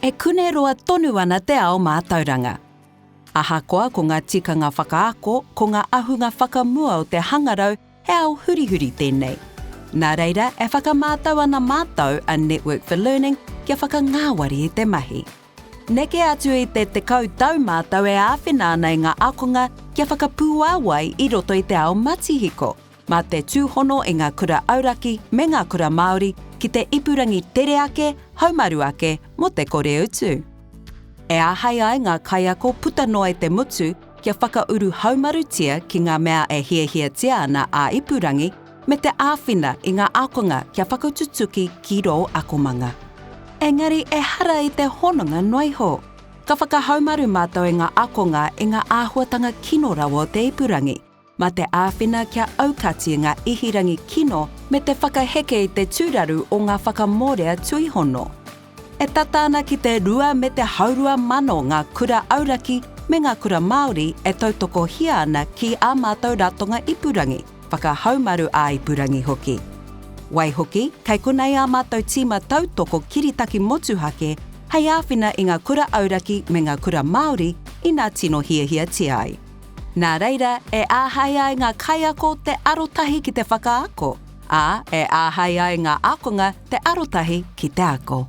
E kuneroa tonu ana te ao mātauranga. Ahakoa ko ngā tikanga whakaako, ko ngā ahunga whakamua o te hangarau, he ao hurihuri tēnei. Nā reira, e whakamātau ana mātou a Network for Learning kia whakangāwari i te mahi. Neke atu i te 10 tau mātou e āwhina ana i ngā ākonga kia whakapūāwai i roto i te ao matihiko, mā te tūhono i ngā kura auraki me ngā kura Māori ki te ipurangi tere ake, haumaru ake mō te kore utu. E āhei ai ngā kaiako puta noa i te motu kia whakauru haumarutia ki ngā mea e hiahiatia ana ā-ipurangi me te āwhina i ngā ākonga kia whakatutuki ki rō akomanga. Engari ehara i te hononga noa iho. Ka whakahaumaru mātou i ngā ākonga i ngā āhuatanga kino rawa o te ipurangi, mā te āwhina kia aukati i ngā ihirangi kino me te whakaheke i te tūraru o ngā whakamōrea tuihono. E tata ana ki te rua me te haurua mano ngā kura auraki me ngā kura Māori e tautokohia ana ki ā mātou ratonga ipurangi, whakahaumaru ā-ipurangi hoki. Waihoki, kei konei ā mātou tīma tautoko kiritaki motuhake hei āwhina i ngā kura auraki me ngā kura Māori ina tino hiahiatia ai. Nā reira, e āhei ai ngā kaiako te arotahi ki te whakaako, ā, e āhei ai ngā ākonga te arotahi ki te ako.